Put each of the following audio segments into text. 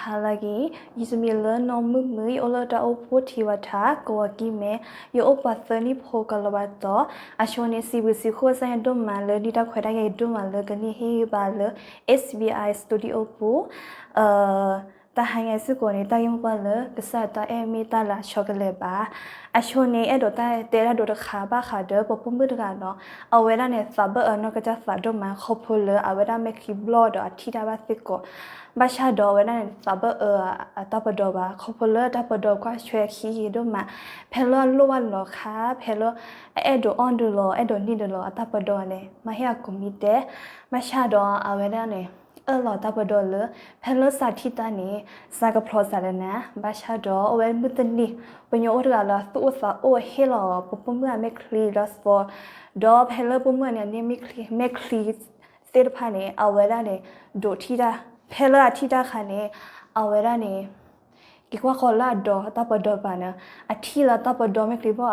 ဟါလၢအဂ့ၤ, ယံၤစမံးလၢနီၢ်မုၢ်မုၢ် ယအိၣ်လၢတၢ်အိၣ်ဖှိၣ်ထံဝါထး ကဝီၤကံၢ်မဲ, ယအိၣ်ပှၤသၢနံၣ်ဖိကလီၤဘၣ်တီၤ, အဆိန့ၣ် စံးဘျုးစံးဖှိၣ်ကစၢ်ယွၤဒိၣ်မးလၢနံၣ်တၢ်ခွဲးတၢ်ယာ်ဒိၣ်မးလၢကန့ၢ်ဟ့ၣ်ဂံၢ်ဘါလၢ S B I Studio ပူၤ, တၢ်ဟါညါစ့ၢ်ကီးန့ၣ် တၢ်ဂ့ၢ်မိၢ်ပှၢ်လၢ ကစၢ်တၢ်အဲၣ်မ့ၢ်တၢ်လၢအဆီတလဲဘၣ်. အဆိန့ၣ် အဲၣ်ဒိးတၢ်တဲတၢ်ဒိတခါဘၣ်ဃးဒီး ပှၤပိာ်မုၣ်တဂၤနီၤ, အဝဲဒၣ်န့ၣ် သးဘၣ်အၢနီၢ်ကစၢ်သးဒိၣ်မး ခီဖျိလၢအဝဲဒၣ်မဲာ်ချံဘျီၣ်ဒီးအထံၣ်တၢ်ဘၣ်စ့ၢ်ကီး, ဘၣ်ဆၣ်ဒီးအဝဲဒၣ်န့ၣ် သးဘၣ်အၢအတၢ်ပဒီဘၣ် ခီဖျိလၢအတၢ်ပဒီကွၢ်ဆွဲအခံဂ့ၤဒိၣ်မး, ဖဲလၢအလိၣ်ဘၣ်လီၤခါ ဖဲလၢအအဲၣ်ဒိးအီၣ်ဒုးလီၤ အဲၣ်ဒိးနံၣ်ဒုးလီၤ အတၢ်ပဒီန့ၣ် မၤဟ့ၣ်အကိးမံၤဒဲး, ဘၣ်ဆၣ်ဒီးအဝဲဒၣ်န့ၣ် အၢၣ်လီၤတၢ်ပဒီလၢ ဖဲလၢစးထံၣ်တၢ်န့ၣ် စးကဖျီစးဒီးနၤ, ဘၣ်ဆၣ်ဒီးအိၣ်ဝဲမုၢ်တနံၤ ပှၤကညီအိၣ်တဂၤလၢအသူၣ်အိၣ်သးအိၣ်ဟ့ၣ်လီၤ ပှၤပိာ်မုၣ်အမဲာ်ချံလၢအသီ, ဒီးဖဲလၢပိာ်မုၣ်န့ၣ်န့ၢ်မဲာ်ချံသ့ၣ်တဖၣ်န့ၣ် အဝဲဒၣ်န့ၣ် ဒိးထံၣ်တၢ်, ဖဲလၢအထံၣ်တၢ်အခါန့ၣ် အဝဲဒၣ်န့ၣ် က့ၤကွၢ်ဃီၤလၢအဒီးအတၢ်ပဒီဘၣ်န့ၣ် အထံၣ်လၢအတၢ်ပဒီမဲာ်ချံဘျီၣ်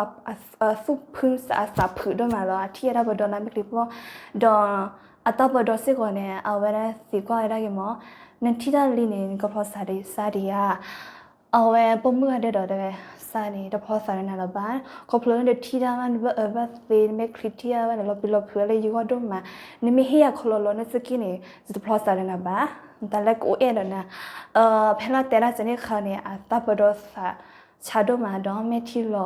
အသူၣ်ဖုံစးအသးဖုးဒိၣ်မးလီၤ အထံၣ်အတၢ်ပဒီလၢမဲာ်ချံဘျီၣ်, ဒီးအတၢ်ပဒီစ့ၢ်ကီးန့ၣ် အဝဲဒၣ်သံကွၢ်ဝဲဒၣ်က့ၤမး, နထံၣ်တၢ်လံန့ၣ် နကဖျီစးဒံးစးဒံးဧါ. အဝဲပိာ်မုၣ်ဂၤဒဲးဒီးတဲဝဲ စးန့ၣ် တဖျီစးဒီးနၤလၢၤဘၣ်, ခီဖျိလၢနထံၣ်တၢ်ဘၣ် နဘၣ်အၢဘၣ်သီ နမဲာ်ချံထံၣ်တၢ်ဘၣ်န့ၣ် လီၤပျံၤလီၤဖုးလၢယဂီၢ်ဒိၣ်မး, နမ့ၢ်ဟ့ၣ်ယၤခီလီၤလီၤ နစ့ၢ်ကီးန့ၣ် ယတဖျီစးဒီးနၤဘၣ်, တၢ်လၢကအိၣ်အဲၣ်ဒီးနၤ ဖဲလၢတဲဒၣ်စ့ၢ်န့ၣ်အခါန့ၣ် အတၢ်ပဒီသးဆါဒိၣ်မးဒီးမဲာ်ထံလီၤ,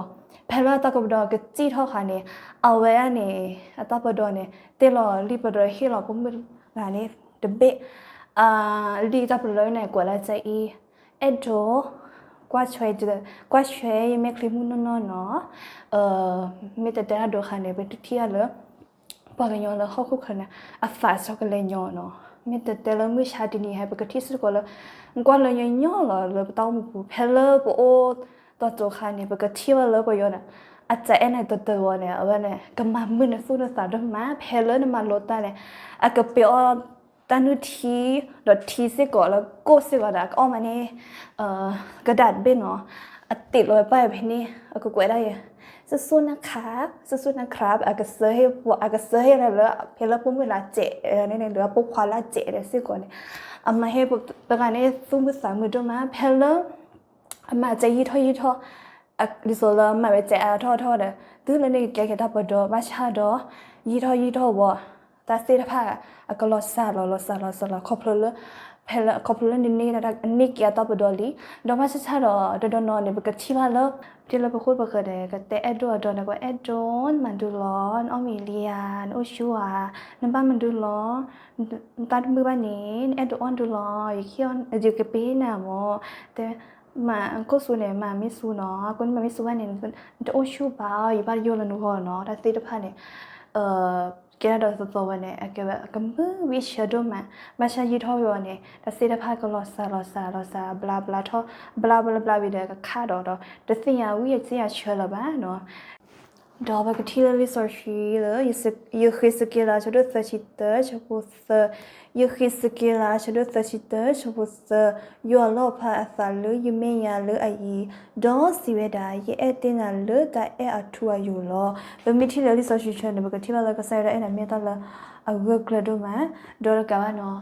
ဖဲလၢအတၢ်ကပဒီကစံၣ်ထီၣ်ခါန့ၣ် အဝဲဒၣ်န့ၣ် အတၢ်ပဒီန့ၣ် တ့ၢ်လီၤလံာ်ပဒီဟ့ၣ်လီၤပိာ်မုၣ်တဂၤန့ၣ်တဘ့ၣ်, လံာ်တၢ်ပဒီန့ၣ် ကွဲးလၢကဲအံၤ, အဲၣ်ဒိး ကွၢ်ဆွဲ ကွၢ်ဆွဲယမဲာ်ချံမုၢ်နီၢ်နီၢ်နီၤ, မ့ၢ်တတဲတၢ်ဒိအခါန့ၣ် ပတထံၣ်အီၤလၢ ပှၤကညီလၢဟီၣ်ခိၣ်ချၢန့ၣ် အသးဆီတလဲညီနီၤ, မ့ၢ်တတဲလၢမုၢ်ဆါတနံၤဟဲ ပကထံၣ်စ့ၢ်ကီးလၢ ကွၢ်လၢညီညီလီၤလၢပတၢ်အိၣ်မူပူၤ ဖဲလၢပအိၣ်တီတီခါန့ၣ် ပကထံၣ်ဘၣ်လၢပယီၤန့ၣ် အတၢ်အဲၣ်န့ၣ်တတၢၢ်ဝဲန့ၣ် အဝဲန့ၣ် ကမၤမုာ်နသူၣ်နသးဒိၣ်မး ဖဲလၢနမၤလိတၢ်န့ၣ် အကပ့ၤအီၣ် တၢ်နုၢ်ထံ ဒီးထံစ့ၢ်ကီးလၢကိၣ်စ့ၢ်ကီးဒီး အကအီၣ်မးန့ၣ် ကဒၣ်တဘ့ၣ်နီၤ, အတ့ၢ်လီၤဝဲပၢ်ဖဲန့ၣ် အကကွဲးဒၣ်ယဲ စူၢ်စူၢ်နၢ်ခါ စူၢ်စူၢ်နၢ်ခါ အကစၢဟ့ၣ် အကစၢဟ့ၣ်လၢ ဖဲလၢပိာ်မုၣ်လၢစဲးန့ၣ် လၢအပိာ်ခွါလၢစဲးဒီးစ့ၢ်ကီးန့ၣ် အမၤဟ့ၣ်တဂၤန့ၣ် သူၣ်မုာ်သးမုာ်ဒိၣ်မး ဖဲလၢ အမၤစဲးယံာ်ထီၣ်ယံာ်ထီၣ် ဒ်သိးလၢမၤဝဲစဲးအါထီၣ်ထီၣ်ဒီး တုၤလၢန့ၣ်ကကဲက့ၤတၢ်ပဒီဘၣ်ဆၣ်ဒီး ယံာ်ထီၣ်ယံာ်ထီၣ်ဝံၤ တၢ်သ့ၣ်တဖၣ် အကလီၤစှၤလီၤ လီၤစှၤလီၤစှၤလီၤ ခီဖျိလၢ ဖဲလၢ ခီဖျိလၢနန့ၢ် နန့ၢ်က့ၤအတၢ်ပဒီလံ ဒီးဘၣ်ဆၣ်ဆၣ်ဒီး တနီၤနီၤန့ၣ် ပကထံၣ်ဘၣ်လၢ ထံၣ်လၢပခိၣ်ပဃၢၤဒီး ကတဲအဲၣ်ဒိးအဒိန့ၣ် ကွၢ်အဲၣ်ဒိး နမၤဒုးလီၤ နအီၣ်မ့ၤလံဧါ နအိၣ်ဆူၣ်ဧါ နဘၣ်မနုၤလီၤ နတၢ်တမုာ်ဘၣ်န့ၣ် နအဲၣ်ဒိးအီၣ်ဒုးလီၤ ယကဟ့ၣ်အီၣ် ယကပ့ၤနၤမၢ် တဲ မၤခိၣ်စူၤန့ၣ် မၤမ့ၢ်စူၤနီၤ အဃိန့ၣ်မၤမ့ၢ်စူၤဘၣ်န့ၣ် နတအိၣ်ဆူၣ်ဘၣ် ယဘၣ်ယိၣ်လၢနဂီၢ်နီၤ တၢ်သ့ၣ်တဖၣ်န့ၣ် ကဲဒၣ်ဒီးသီသီဝဲန့ၣ် အကဲဝဲ ကမုာ်ဝံၣ်ဆၢဒိၣ်မး ဘၣ်ဆၣ်ယံာ်ထီၣ်ဝံၤအီၤန့ၣ် တၢ်သ့ၣ်တဖၣ်ကလီၤစှၤလီၤစှၤလီၤစှၤ ဘျါဘျါထီၣ် ဘျါဘျါဘျါဝံၤဒီးကခးဒီးဒီး တသ့ၣ်ညါဝံၣ်အသ့ၣ်ညါဆၢလၢၤဘၣ်နီၤ ဒီးပကထံၣ်လၢလံာ်စီဆှံလၢ ယဃ့းစက့လး အဆၢဒိၣ်သၢဆံတၢ ဆၢဖိသၢ, ယဃ့းစက့လး အဆၢဒိၣ်သၢဆံတၢ ဆၢဖိသၢ, ယွၤလီၣ်ဖျါအသးလၢယမဲာ်ညါလၢအအံၤ, ဒီးစံးဝဲဒၣ်, ယအဲၣ်တ့ၢ်နၤလၢတၢ်အဲၣ်အထူအယိာ်လီၤ. ပမ့ၢ်ထံၣ်လၢလံာ်စီဆှံဆၢန့ၣ် ပကထံၣ်ဘၣ်လၢကစၢ်ယွၤတၢ်အဲၣ်န့ၣ်မ့ၢ်တၢ်လၢအဂၢၢ်ကျၢၤဒိၣ်မး, ဒီးတကးဘၣ်နီၤ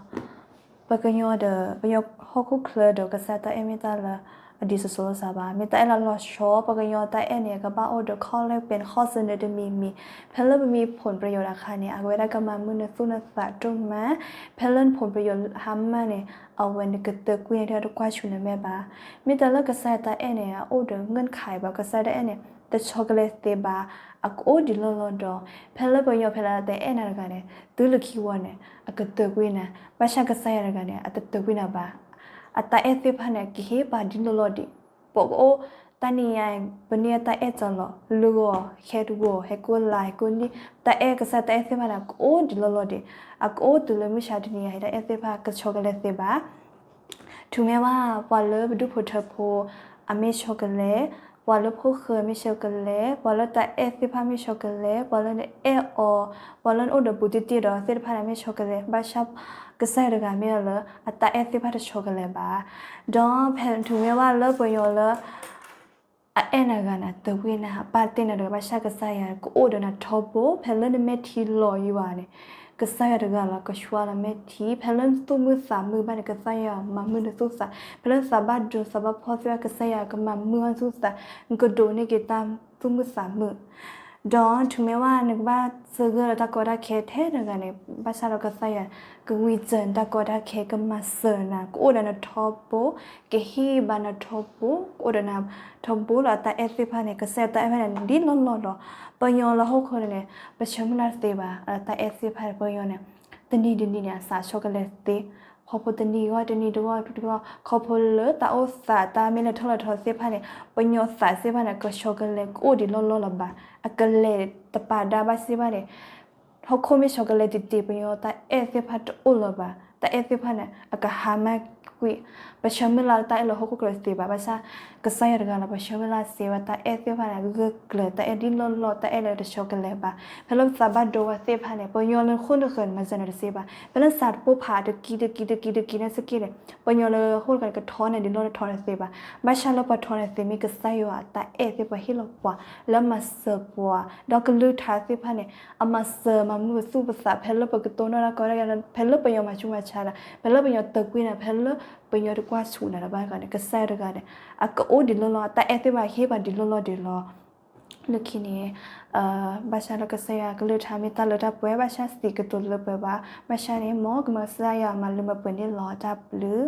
ပှၤကညီဒီး ပှၤကညီဟီၣ်ခိၣ်ချၢဒီးကစၢ်တၢ်အဲၣ်မ့ၢ်တၢ်လၢအဒ်သိးသိးလိာ်သးဘၣ်. မ့ၢ်တၢ်အဲၣ်လၢလီၤဆီ ပှၤကညီတၢ်အဲၣ်န့ၣ် ကဘၣ်အိၣ်ဒီးခီၣ်လဲၢ်ပဲၤခီၣ်စနၢတမံၤမံၤ, ဖဲလၢပမ့ၢ်ဖိၣ်ပြယိၤတခါန့ၣ် အဝဲဒၣ်ကမၤမုာ်နသူၣ်နသးဒိၣ်မး, ဖဲလၢနဖိၣ်ပြယိၤဟါမၢ်န့ၣ် အဝဲနကတၢၢ်ကွံာ်န့ၣ်တၢ်တကွၢ်ဆူၣ်နမဲာ်ဘၣ်. မ့ၢ်တၢ်လၢကစၢ်တၢ်အဲၣ်န့ၣ် အအိၣ်ဒီးငိုၢ်ခါဘၣ်, ကစၢ်တၢ်အဲၣ်န့ၣ် တဆီတလဲသ့ဘၣ်, အကအိၣ်ဒံးလီၢ်လီၢ်ဒီး ဖဲလၢပှၤကညီဖဲလၢတအဲၣ်နၤတဂၤန့ၣ် တုၤလၢခံဝီန့ၣ် အကတၢၢ်ကွံာ်နၤ, ဘၣ်ဆၣ်ကစၢ်ယွၤတဂၤန့ၣ် အတတၢၢ်ကွံာ်နၤဘၣ်. အတၢ်အဲၣ်သ့ၣ်တဖၣ်န့ၣ် ကဟ့ၣ်ပှၤဒ်လီၢ်လီၢ်ဒံး, ပကအိၣ်တၢ်နံၤညါ ပန့ၢ်အတၢ်အဲၣ်တၢ်လီၤ, လၢဂီၤ ဟဲတဂီၤ ဟဲကိးလါ ဟဲကိးနံၣ်, တၢ်အဲၣ်ကစၢ်တၢ်အဲၣ်သ့ၣ်တဖၣ်န့ၣ် ကအိၣ်ဒံးလီၢ်လီၢ်ဒံး, အကအိၣ်တုၤလၢမုၢ်ဆါတနံၤညါ ဟဲတၢ်အဲၣ်သ့ၣ်တဖၣ်ကဆီတလဲသ့ဘၣ်. ထူးမ့ၢ်ဘၣ် ပှၤလၢပဒူၣ်ဖိထၢဖိ အမ့ၢ်ဆီတလဲ, ပှၤလၢဖိၣ်ဃဲမ့ၢ်ဆီတလဲ, ပှၤလၢတၢ်အဲၣ်သ့ၣ်တဖၣ်မ့ၢ်ဆီတလဲ, ပှၤလၢနအဲၣ်အီၤ, ပှၤလၢနအိၣ်ဒီးဘူးတံၢ်တံၢ်ဒီးသ့ၣ်တဖၣ်န့ၣ် မ့ၢ်ဆီတလဲ, ဘၣ်ဆၣ်ကစၢ်ယွၤတဂၤမ့ၢ်လၢ အတၢ်အဲၣ်သ့ၣ်တဖၣ်တဆီတလဲဘၣ်. ဒီးဖဲထူးမ့ၢ်ဘၣ်လၢပှၤကညီလၢ အအဲၣ်နၤဂၤန့ၣ် တၢၢ်ကွံာ်နၤ, ပာ်တ့ၢ်နၤတဂၤ ဘၣ်ဆၣ်ကစၢ်ယွၤကအိၣ်ဒီးနၤထီဘိ ဖဲလၢနမဲာ်ထံလီၤယံၤဘၣ်န့ၣ်, ကစၢ်ယွၤတဂၤလီၤ ကဆှၢလီၤမဲာ်ထံ, ဖဲလၢနသူၣ်မုာ်သးမုာ်ဘၣ်န့ၣ် ကစၢ်ယွၤမၤမုာ်နသူၣ်သး, ဖဲလၢနသးဘၣ်ဒိသးဘၣ်ဖှီၣ်သ့ၣ်တဖၣ် ကစၢ်ယွၤကမၤမုာ်အီၤနသူၣ်သး, နကဒိးန့ၢ်က့ၤတၢ်သူၣ်မုာ်သးမုာ် ဒီးတုၤမ့ၢ်ဝဲနကဘၣ်သဂၢၢ်လၢတၢ်ကီတၢ်ခဲထဲတဂၤန့ၣ် ဘၣ်ဆၣ်ဒီးကစၢ်ယွၤ ကဝံၤစၢၤနတၢ်ကီတၢ်ခဲ ကမၤစၢၤနၤ ကအိၣ်ဒီးနထီဘိ, ကဟ့ၣ်ဘၣ်နထီဘိ, ကအိၣ်ဒီးနထီဘိလီၤ. တၢ်အဲၣ်သ့ၣ်တဖၣ်န့ၣ် ကစၢ်ယွၤတၢ်အဲၣ်တဖၣ်န့ၣ် ဒ်လီၢ်လီၢ်လီၤ. ပှၤကညီလၢဟီၣ်ခိၣ်န့ၣ်န့ၣ် ပဆၢမုၢ်လၢ်တသ့ဘၣ် တၢ်အဲၣ်သ့ၣ်တဖၣ်န့ၣ် ပှၤကညီန့ၣ် တနံၤတနံၤန့ၣ် အသးဆီကလဲာ်သ့, ခီဖျိတနံၤဂီၢ်တနံၤတဂီၢ်တဂီၢ် ခီဖျိလၢတၢ်အိၣ်သး တၢ်မ့ၢ်လဲၤထီၣ်လဲၤထီသ့ၣ်တဖၣ်န့ၣ် ပှၤကညီသးသ့ၣ်တဖၣ်န့ၣ် ကဆီကလဲာ် ကအိၣ်ဒံးလီၢ်လီၢ်လၢၤဘၣ်. အကလဲၤတပာ်ဒါဘၣ်သ့ၣ်တဖၣ်န့ၣ် ဟီၣ်ခိၣ်မ့ၢ်ဆီကလဲာ်တံၢ်တံၢ် ပှၤကညီတၢ်အဲၣ်သ့ၣ်တဖၣ်တအိၣ်လၢၤဘၣ်. တၢ်အဲၣ်သ့ၣ်တဖၣ်န့ၣ် အကဟါမၢ်ကွံာ်, ပဆၢမုၢ်လၢ်လၢတၢ်အဲၣ်လၢဟီၣ်ခိၣ်ချၢတသ့ဘၣ်. ဘၣ်ဆၣ် ကစၢ်ယွၤတဂၤလီၤ ပဆၢမုၢ်လၢ်စ့ဝဲ တၢ်အဲၣ်သ့ၣ်တဖၣ်န့ၣ် ဂၢၢ်ကျၢၤ တၢ်အဲၣ်ဒ်လီၢ်လီၢ် တၢ်အဲၣ်လၢတဆီကလဲာ်ဘၣ်. ဖဲလၢပသးဘၣ်ဒိဝဲသ့ၣ်တဖၣ်န့ၣ် ပှၤကညီလၢဃိၣ်နဃၢၤန့ၣ် မၤစၢၤနၤတသ့ဘၣ်. ဖဲလၢနသးတပိၢ်ဖးတကံတကံတကံတကံန့ၣ်စ့ၢ်ကီးန့ၣ် ပှၤကညီလၢဃိၣ်နဃၢၤန့ၣ် ကထီန့ၢ်ဒ်လီၢ်တထီန့ၣ်သ့ဘၣ်. ဘၣ်ဆၣ်လၢပှၤထီန့ၣ်သ့ မ့ၢ်ကစၢ်ယွၤအတၢ်အဲၣ်သ့ၣ်တဖၣ်ဟ့ၣ်လီၤပှၤ လၢမၤစၢၤပှၤ, ဒီးကလုၢ်ကထါသ့ၣ်တဖၣ်န့ၣ် အမၤစၢၤမၤမုာ်ပသူၣ်ပသး ဖဲလၢပကတိၤနီၣ်တၢ်ကီတၢ်ခဲ ဖဲလၢပယီၤမၤဆူးမၤဆါနၤ ဖဲလၢပယီၤတၢၢ်ကွံာ်နၤ ဖဲလၢပယီၤတကွၢ်ဆူၣ်နၤတဘၣ်န့ၣ် ကစၢ်ယွၤတဂၤန့ၣ် အကအိၣ်ဒံးလီၢ်လီၢ် တၢ်အဲၣ်သ့ၣ်တဖၣ်ဟ့ၣ်ပှၤဒံးလီၢ်လီၢ်ဒံးလီၤ. လၢခံန့ၣ် ဘၣ်ဆၣ်လၢကစၢ်ယွၤကလုၢ်ကထါမ့ၢ်တၢ်လၢတၢ်ပှဲၤ ဘၣ်ဆၣ်စံးကတိၤလၢပှဲၤဘၣ်. ဘၣ်ဆၣ်န့ၣ် မ်ကမၤကစၢ်ယွၤမၤလၢမၤပှဲၤန့ၣ်လီၤ. တၢ်ဘျုး